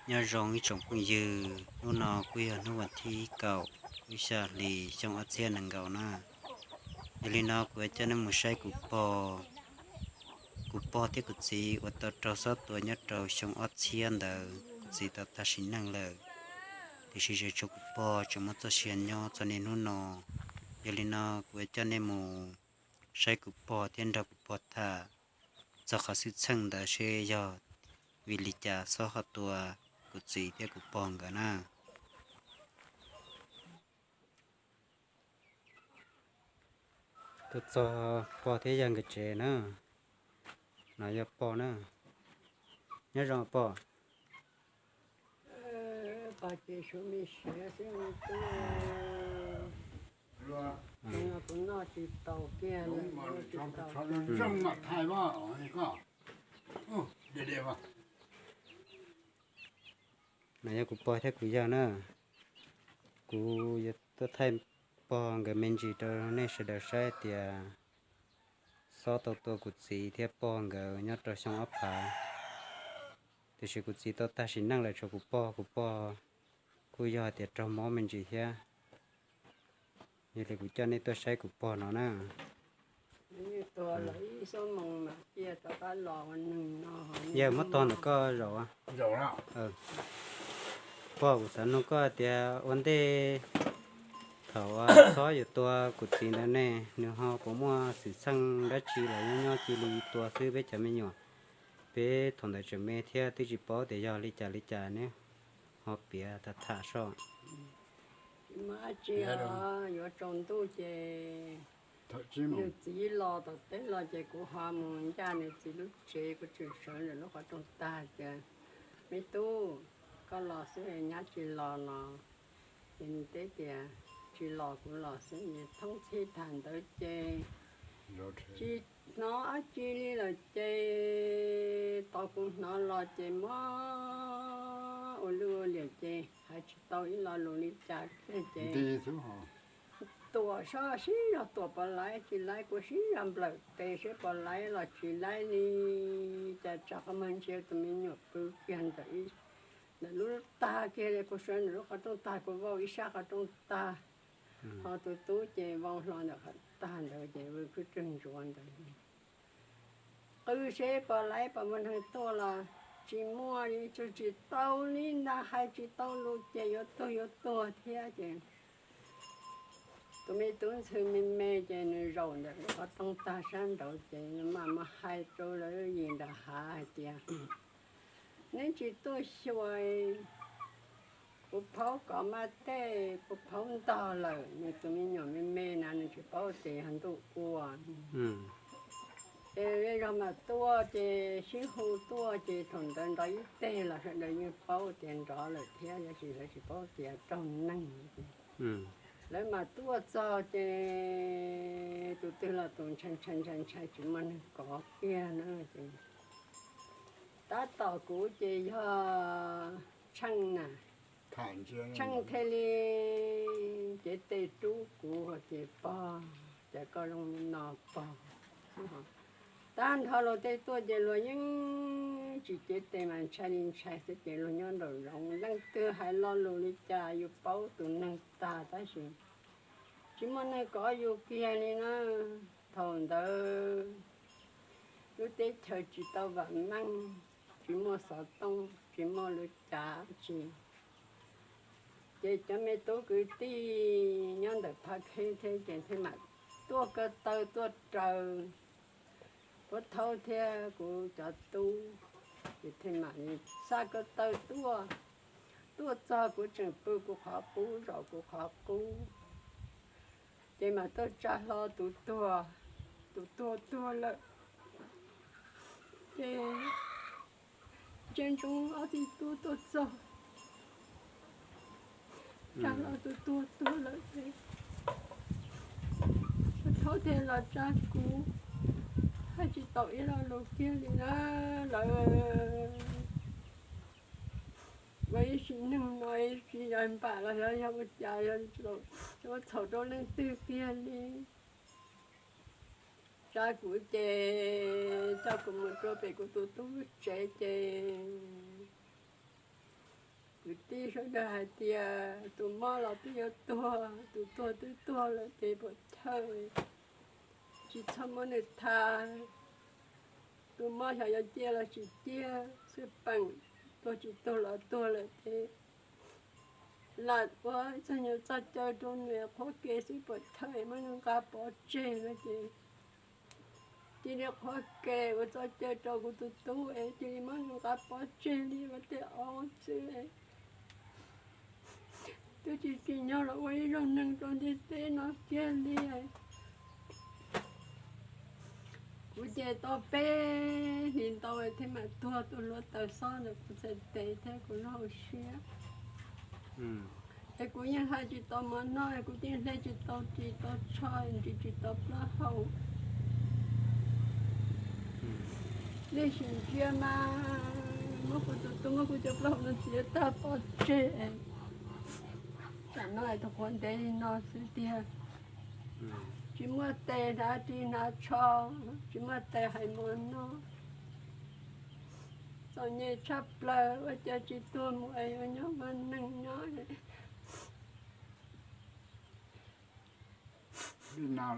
Nyob zoo ib tsoom phooj ywg, hnub no kuj yog hnub vas thib kaum lub xya hli xyoo ob txhiab nees nkaum na. Yog li no kuv yuav coj nej mus saib kuv pog, kuv pog thiab kuv txiv uas tau raug xob tua nyob rau xyoo ob txhiab ntawd. Kuv txiv tau tag sim neej lawm, tiam sis tseem tshuav kuv pog tseem muaj txoj sia nyob txog niaj hnub no. Yog li no kuv yuav coj nej mus saib kuv pog thiab nrog kuv pog tham txog qhov xwm txheej ntawd seb yog vim li cas xob ho tua kuv txiv thiab kuv pog nkawd na. Tuaj txog pog thiab yawg nkawd tsev na. No yog pog na. Nyob zoo pog. No yog kuv pog thiab kuv yawg na. Kuv yuav tuaj thaij pog nkawd me ntsis rau nej sawv daws saib tias xob tau tua kuv txiv thiab pog nkawd nyob rau xyoo ob phav. Tiam sis kuv txiv tau tag sim neej lawm, tshuav kuv pog, kuv pog kuj yog hais tias raug mob me ntsis thiab. Yog li kuv coj nej tuaj saib kuv pog no na. Yawg, muab tog ntawm koj zaum. Pog, kuv xav nug koj hais tias ua ntej thaum xob yuav tua kuv txiv ntawd ne, nws ho puas muaj xwm txheej dab tsi los nyob nyob cia li tua xwb peb cov me nyuam? Peb thaum ntawd tseem me thiab twb tsis paub tias yog li cas li cas, neb ho piav tham tham soj. Tsis muaj dab tsi, yuav tsaus ntuj ces nws txiv los tom teb los ces kuv ho mus ncaj nws txiv lub tsev, kuv tseem sawv ntawm lub qhov rooj tag tias, me tub, koj los xwb, nyab tsis los no? Ces nws teb tias, tsis los, kuv los xwb. Ces thoob txhij tag ntawd ces tsis hnov dab tsi li lawm ces tau kuv hnov los ces mob ua luj ua liam ces hais tsis tau ib lo lus li cas kiag ces tuam sab sib zog tuam pov laib tsis laib, kuv sib zog nplawm tes seb pov laib los tsis laib li. Cas tsam qhov muag ntsia tus me nyuam pw kiag ntawm ib, ntawm lub tag kiag li, kuv sawv ntawm lub qhov rooj tag, kuv vau ib sab qhov rooj tag, ho tus tub ces vau hlo ntawm qhov tag ntawd ces vwm khwb tsawg ntsuav ntawd. Qw seb pov laib pov muaj neeg tuaj los tsis muaj li, tsis tau li ntag, hais tsis tau lus ces yuav tuag yuav tuag thiab ces tus me tub ntxhw me me ces nws zaum ntawm lub qhov rooj tag sab nraud ces nws mam mus hais rau lawv yim nram hav hais tias, neb tsis tuaj xyuas kuv phaub kov maj tej, kuv phaub ntog lawm. Nws tus me nyuam me me na nws tsis paub tias yog ntuj ua. Ces zej zog mam tuaj ces sib hu tuaj ces thaum ntawd nrov ib teg los sawv daws yeej paub tias nrov lawm thiab, tab sis lawv tsis paub tias raug neeg. Lawv mam tuaj txog ces tus twg los tus ntshai ntshai ntshai ntshai tsis muaj neeg kov kiag na ces tab tom kuv ces yog Tsheej na. Tsheej thiaj li cev tes rub kuv hais tias, pog, cas koj zoo li no pog? Tag nrho luag tej tuaj ces luag yeej tsis cev tes mas ntshai li ntshai xwb ces luag nyob nraum zoov. Leej twg hais lo lus li cas yus paub tus neeg tag tab sis tsis muaj neeg kov yus kiag li na. Thaum ntawd lub teb chaws tsis tau vam meej, tsis muaj xov tooj, tsis muaj lub cav tsi. Ces cov me tub kwv tij nyob ntawm Phaj Kheb thiab ces thiaj mam tuaj ko taw tuaj raws Puab Thaub thiab kuv cov tub, ces thiaj mam li xa ko taw tuaj. Tuaj txog kuv tseem pw kuv qhov qub, zaum kuv qhov qub, ces mam tuaj tsa hlo tus tuag, tus tuag tuag lawm. Ces ntsia ntsoov ob txiv tub tuaj txog, tsa hlo tus tuag tuag lawm ces Puab Thaub thiaj los tsa kuv, hais tsis tau ib lo lus kiag li na. Lawv ua ib sim neej no ib sim yog npam los yog ua cas yog ua txhaum rau leej twg kiag li. Tsa kuv ces coj kuv mus rau pem kuv tus tub tsev ces Kwv tij sawv daws hais tias tus mob los twb yuav tuag, tus tuag twb tuag lawm ces puas chawj, tsis txhob muab nws tham. Tus mob xyov yuav ciaj los tsis ciaj, xwb peem, tuag tsis tuag los tuag lawm ces lam ua txog nyuag txoj cai rau nws qhuab ke xwb puas chawj, muab nws nqa pov tseg no ces cia li qhuab ke ua txoj cai rau kuv tus tub es cia li muab nws nqa pov tseg li ua tej ob xwb. Twb tsis tsim nyog los ua ib zaug neeg rau ntiaj teb no kiag li. Kuv ces tau peb hlis ntau thiaj mam tuag, tus hluav taws xob ntawm kuv txhais tes thiab kuv lub hauv siab. Es kuv yeej hais tsis tau mov noj, kuv yeej hle tsis tau ris tau tsho, nris tsis tau plaub hau. Nej sim ntsia mas, muab kuv tus tub, muab kuv cov plaub hau no txiav tag pov tseg. Tsam no es tus qhuav ntev li no xwb tiag. Tsis muaj tes hnav ris hnav tsho, tsis muaj tes hais mov noj. Txom nyem tshaj plaws, ua cas tsis tuag mus es yuav nyob ua neeg nyob.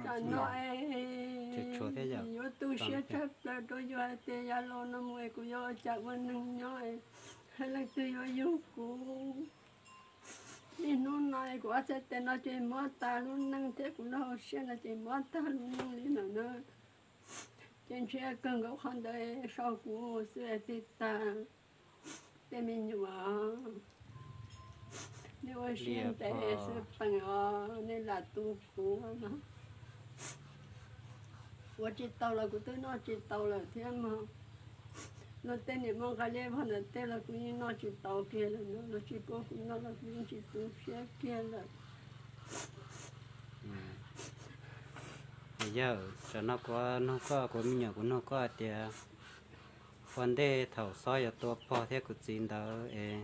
Tam no es yuav tu siab tshaj plaws rau yus hais tias yav los no mus es kuv yuav ua cas ua neeg nyob, leej twg yuav yug kuv. Niaj hnub no es kuv ob txhais tes no ces mob tag lub neej thiab kuv lub hauv siab no ces mob tag lub neej li ntawm no. Ces ntshe kawg nkaus qhov ntawd sau kuv xwb tig tag. Tej me nyuam, nej ua siab ntev xwb peem os, nej lam tu kuv no. Ua tsis tau los kuv twb noj tsis tau lawm thiab mog. Luag tej niam muaj nqai liab vog ntawm tej los kuv yeej noj tsis tau kiag lawm no, luag tsis pub kuv noj los kuv yeej tsis tu siab kiag lawm. Yawg, tam no kuv nug koj, kuv me nyuam kuv nug koj hais tias ua ntej thaum Xob yuav tua pog thiab kuv txiv ntawd es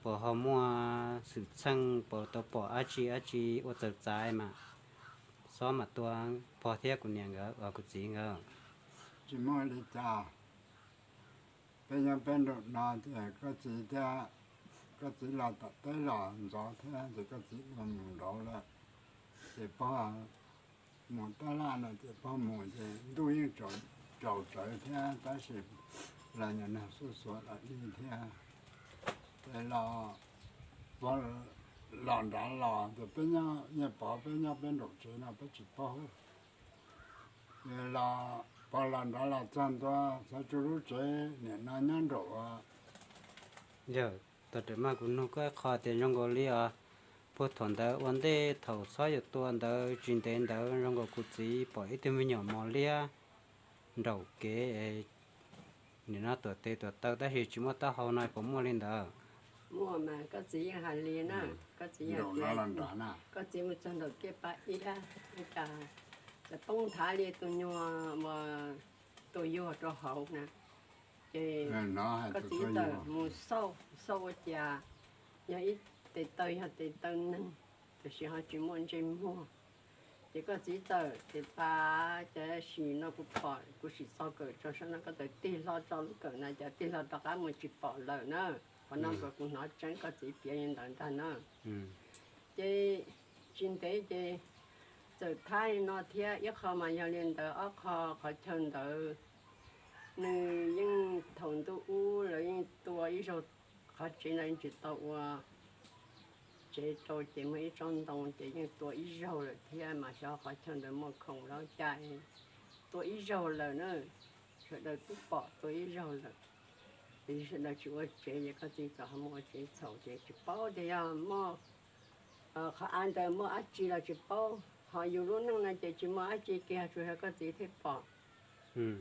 puas ho muaj xwm txheej, puas tau pom dab tsi dab tsi ua txawv txav mas Xob mam tua pog thiab kuv niam nkawd, kuv txiv nkawd? Tsis muaj li cas. Peb nyob peb nraum no ces koj txiv thiab, koj txiv los tom teb los ntxov thiab ces koj txiv mus nraud lawm. Ces pog mus tab laj no ces pog mus ces ntuj yeej tsaus tsawv thiab tab sis los nyuam nag xuj xuav los li thiab. Ces los, pog los nrad los ces peb nyob, Nyiaj Pov peb nyob peb nraum tsev no peb tsis paub. Los pog los nrad los txog ntua Xov Tsu lub tsev nim no nyob nraum. Yawg, tau rawm mas kuv nug koj qhov tias zoo nkaus li os, puag thaum ntawd ua ntej thaum Xob yuav tua ntawd tsis ntev ntawd zoo nkaus kuv txiv pom ib tug me nyuam mos liab nraum kev, nim no tuam tes tuam taw tab sis tsis muaj taub hau no puas muaj li ntawd? Muaj mas, koj txiv yeej hais li na, koj txiv yeej hais, koj txiv mus txog nraum kiab pab iab, cas txawm poob nthav li tus nyuag uas tua yuag rau hauv na. Ces koj txiv txawm mus xauj, xauj ua cas yog ib tes taw, yog tes taw neeg, tiam sis ho tsis muaj ntsej muag. Ces koj txiv txawm tias, pab, cas sim no kuv pom, kuv sim txog kawm tso sab no, koj txawm tig hlo tso lub kawm na, cas tig hlo rov qab mus tsis pom lawm na. Qhov no mas kuv hnov tseeb koj txiv piav li ntawd ntag na. Ces tsis ntev ces txawm thab li no thiab, ib qho mas yog li ntawd, ob qho qhov chaw ntawd nws yeej thaum ntuj ub lawv yeej tua ib zaug, qhov tsev ntawd yeej tsis tau ua tsev rau ces muaj ib tsob ntoo ces yeej tua ib zaug lawm thiab mas xyov qhov chaw ntawd muaj khoom los cas tua ib zaug lawm na. Sawv daws twb pom tua ib zaug lawm, tiam sis sawv daws tsis ua tsev ces koj txiv txawm ho mus ua tsev txhaum ces tsis paub tias yog muaj qhov av ntawd muaj dab tsi los tsis paub, ho yus lub neej no ces tsis muaj dab tsi kiag, tsuas yog koj txiv thiaj pom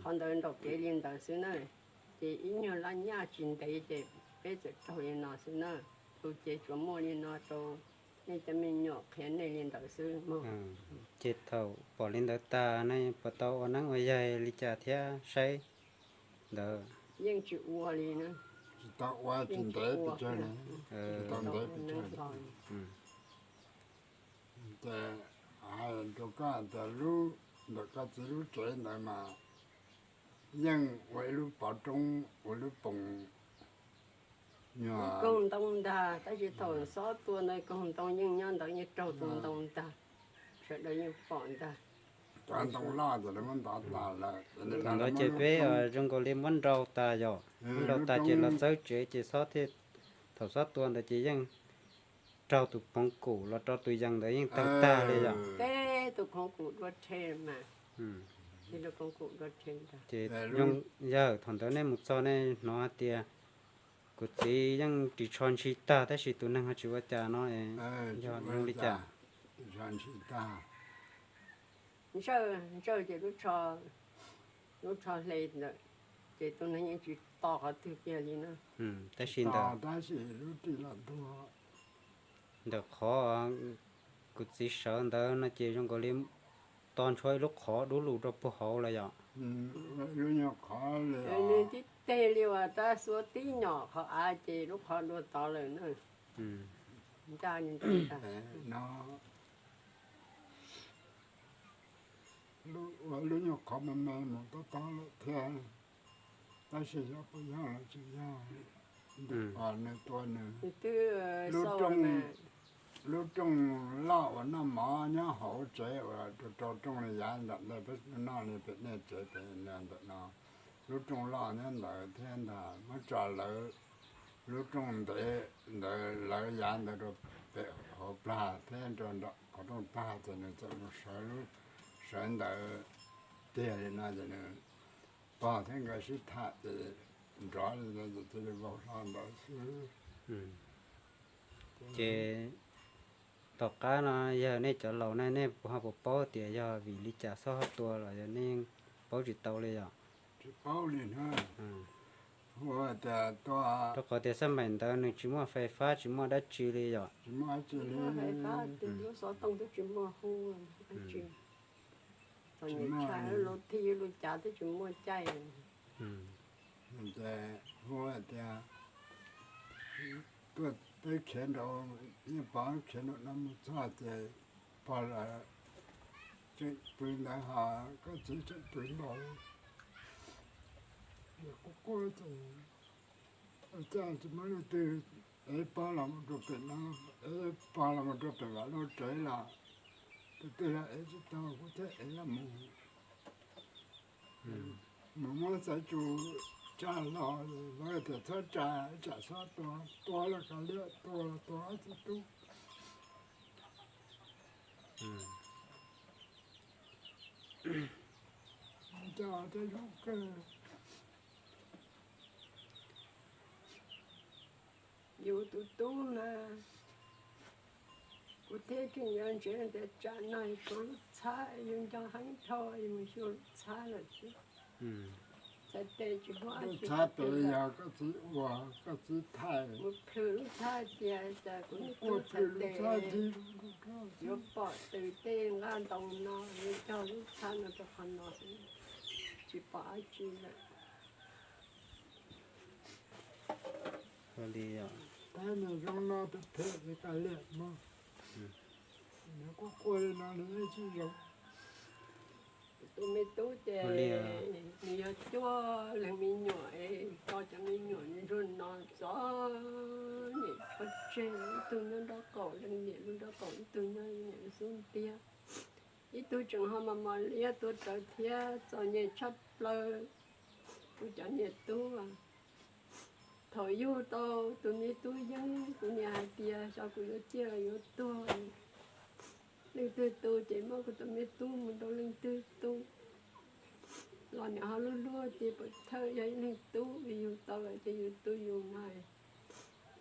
qhov ntawd nraum kev li ntawd xwb na. Ces ib nyuag laj nyaj tsis ntev ces peb txawm raug li no xwb na. Tus ces tsuas muaj li no rau nej cov me nyuam qhia nej li ntawd xwb mog. Ces thaum pom li ntawd tag ne puas tau ua neeb ua yaig li cas thiab saib ntawd? Yeej tsis ua li na. Tsis tau ua, tsis ntev pes tsawg li. Ces hais rau koj tias lub, ntawm koj txiv lub tsev ntawd mas yeej ua ib lub pov roob, ua lub poos Koog ntoo ntag, tab sis thaum xob tua ntawd koog ntoo yeej nyob ntawd, yeej raug tus ntoo ntag, sawv daws yeej pom ntag. Cov ntoo loj ces lawv muab ntov tas lawm. Thaum ntawd ces peb zoo nkaus li muab nrau tas yom, muab nrau tas ces los txawb tsev ces xob thiaj, thaum xob tua ntawd ces yeej raug tus khoov kum los rau tus yees ntawd yeej tawg tag li yom. Peb tus khoov kum dua rhe mas, tus khoov kum dua rhe ntag. Ces yawg, thaum ntawd nej mus txog nej hnov hais tias kuv txiv yeej ris tsho ntshis tag tab sis tus neeg ho tsis ua cas no, yog zoo li cas? Ntsawj, ntsawj ces lub tsho hle ntawd, ces tus neeg yeej tsis to qhov twg kiag li na. Tab sis ntawm, tab sis lub ris los tuag. Ntawm qhov kuv txiv sawv ntawd no ces zoo nkaus li to ntshuav ib lub qhov dub lug rau puag hauv lawm yom. Lub nyuag qhov li, nws tib teg li uas tab xuav tib nyom qhov av ces lub qhov dua tod lawm na. Ncaj li ntawd. No, ua lub nyuag qhov me me mus tob tob lawm thiab, tab sis yog puas yog los tsis yog, nws tua nws. Lub rooj, lub rooj loj uas noj mov nyob hauv tsev uas rau rau rooj li yav nram ntej peb noj li pem nej tsev pem ntawm no, lub rooj loj nyob ntawd thiab ntag, muab tso lawv lub rooj ntev ntawd, lawv yav ntawd rau pem hauv plag thiab rau nram qhov rooj tag ces nws txawm mus sawv, sawv ntawd tiag li no ces nws pog thiab nkawd sib tham ces nrov li ntawd ces cia li vau hlo ntawd xwb. Ces tom qab no yog nej cov laus ne, nej ho puas paub tias yog vim li cas xob ho tua los yog nej yeej paub tsis tau li yom? Tsis paub li na. Hu tias tua, rau qhov tias xab maim ntawd nws tsis muaj fais fab tsis muaj dab tsi li yom? Tsis muaj dab tsi li. Lub xov tooj twb tsis muaj hu dab tsi. Txom nyem tshaj, lub thij lub cav twb tsis muaj caij. Ces hu hais tias tuaj peb khiav nraum, yeej pom khiav nraum no mus txog ces pog lawv tseem pw ntawd ho koj txiv tseem pw nraud. Quaj quaj ces ua cas tsis muaj leej twg ev pog los mus rau pem no, ev pog los mus rau pem vam lub tsev los tus twg los ev tsis tau, kuv thiaj ev los mus. Mus muab xaiv tsu tsa hlo, lawv tias txhob tsa, tsam xob tua, tua los kav liam, tua los tua ob txiv tub. Cas tej lub kawg. Yus tus tub mas kuv thiaj tseem yuav ntseeg tias tsam no yus lub txhab yus nco heev dhau yus mus xyuas lub txhab lawm xwb. Txhais tes tsis muaj dab tsi, txhab tes yog koj txiv ua, koj txiv thaij. Mus plhws lub txhab tias cas kuv niag tub txhais tes yuav pom tws tej nqaj ntoo no, yuav cog lub txhab no rau qhov no, tsis pom dab tsi lawm. Tab nws zoo no phem phem li kav liam mog. Nws quaj quaj li no nws yeej tsis zoo. Tus me tub ces nws yog cuaj leeg me nyuam, tau cov me nyuam ntsuag no txom nyem pov tseg, ib tug nyob nraub qaum, leej niam lub nraub qaum, ib tug nyob niam lub xub ntiag, ib tug tseem ho mos mos liab tuag rawv thiab, txom nyem tshaj plaws. Kuv cov niam tub, thaum yug tau tus me tub yeeb, kuv niam hais tias xyov kuv yuav ciaj los yuav tuag, leej twg tu ces muab kuv tus me tub mus rau leej twg tu, los niam ho luag luag tias puas thawj yog ib leeg tub, yug tau lawm ces yus tu yus na.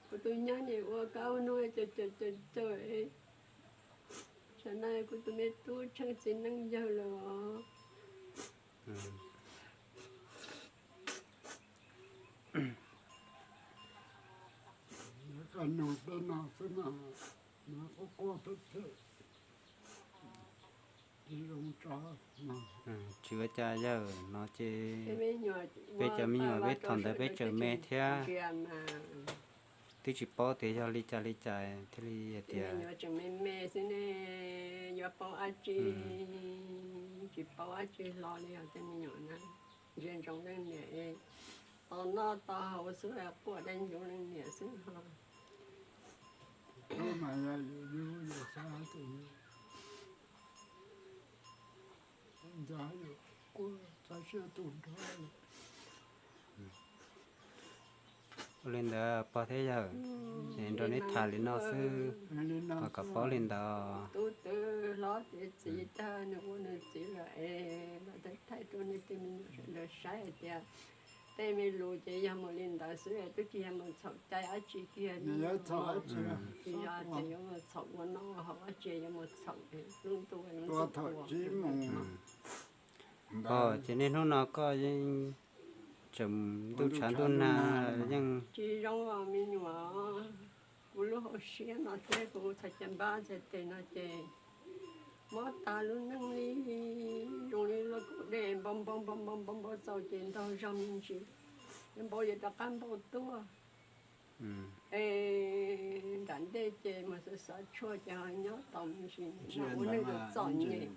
Kuv tus nyab niam ua kab ua noog caws caws caws caws, tam sim no kuv tus me tub tsheej txiv neej yawg lawm os. Koj nug tej no xwb mas, quaj quaj phem phem, tsis zoo tso. Tsis ua cas yawg, no ces peb cov me nyuam peb thaum ntawd peb tseem me thiab, twb tsis paub tias yog li cas li cas thiaj li hais tias me me xwb ne, yuav paub dab tsi, tsis paub dab tsi hlo li os tej me nyuam na. Ntsia ntsoov leej niam, Tau noj tau haus xwb, quaj dai ntsoov leej niam xwb ho. Mas yog yus yus xav tias yus nco yus quaj txog siab tu nrho. Ua li ntawd pog thiab yawg, es nrog neb tham li no xwb, ho kom paub li ntawd. Tub twb hlob tiav txiv tag, nws ua nws txiv lawm es los thaij rau nej tej me nyuam sawv daws saib hais tias tej me lus ces yog mus li ntawd xwb, twb tsis yog mus txhaum cai dab tsi kiag li. Tsis yog tias yuav mus txhaum ua noj ua haus dab tsi, yuav mus txhaum lub ntuj lub ntuj ua Pog, ces niaj hnub no koj yeej tseem ntuj tshav ntuj nag yeej tsis zoo os me nyuam. Kuv lub hauv siab no thiab kuv txhais caj npab txhais tes no ces mob tas lub neej li, zoo li lub kaum dej npau npau npau npau npau npau txaus ces ntaug zog me ntsis, npau yuav rov qab npau tuaj. Es nram ntej ces mus xav xav tshuaj ces ho nyob tau me ntsis, nim no ua neej txom txom nyem.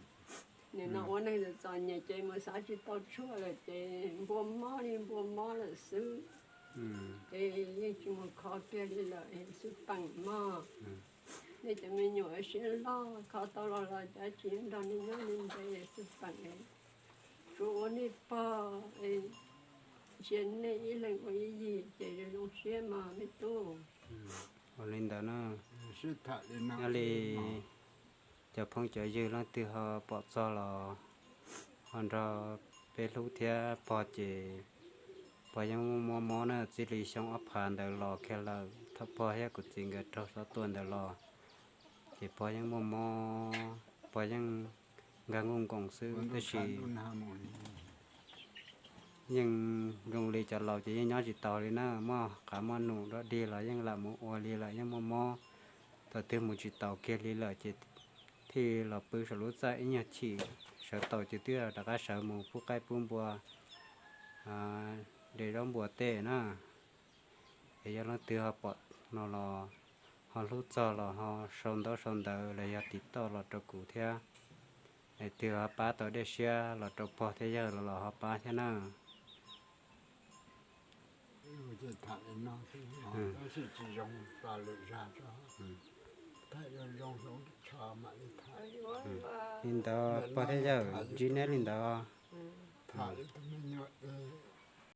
Nim no ua neej txom txom nyem ces mus xav tsis tau tshuaj lawm ces npua mob li npua mob lawm xwb. Ces yeej tsis mus kho kiag li lawm, xwb peem mog. Nej cov me nyuam siab loj kho tau los los cas tsis nrog nej nyob li ntev, xwb peem. Tsuas ua nej pog, ntsia nej ib leeg ua ib yig ces zoo zoo siab mog me tub. Ua li ntawd na, nyob li cov phooj cov ywg leej twg ho pom txog los ho nrog peb hlub thiab pog ces pog yeej muaj mob mob na, txij li xyoo ob phav ntawd los kiag lawm, thaum pog thiab kuv txiv nkawd raug xov tua ntawd los ces pog yeej muaj mob, pog yeej nkag nkuj nkoos xwb tab sis yeej zoo li cov laus ces yeej nyob tsis taus li na, muaj qav muaj num dog dig los yeej lam mus ua li lawm, yeej muaj mob. Thaum twg mus tsis taus kiag li lawm ces thiaj los pw saum lub txaj ib nyuag chim, sawv tau ces twb rov qab sawv mus pub qaib pub npua, de zaub npua tej na. Es yog leej twg ho pom no los ho hlub txog los ho sau ntaub sau ntawv los yog tim toj los rau kuv thiab. Es twg ho pab tau dej siab los rau pog thiab yawg los los ho pab thiab na. Li ntawd pog thiab yawg ntsib neb li ntawd. Tham li tus me nyuam es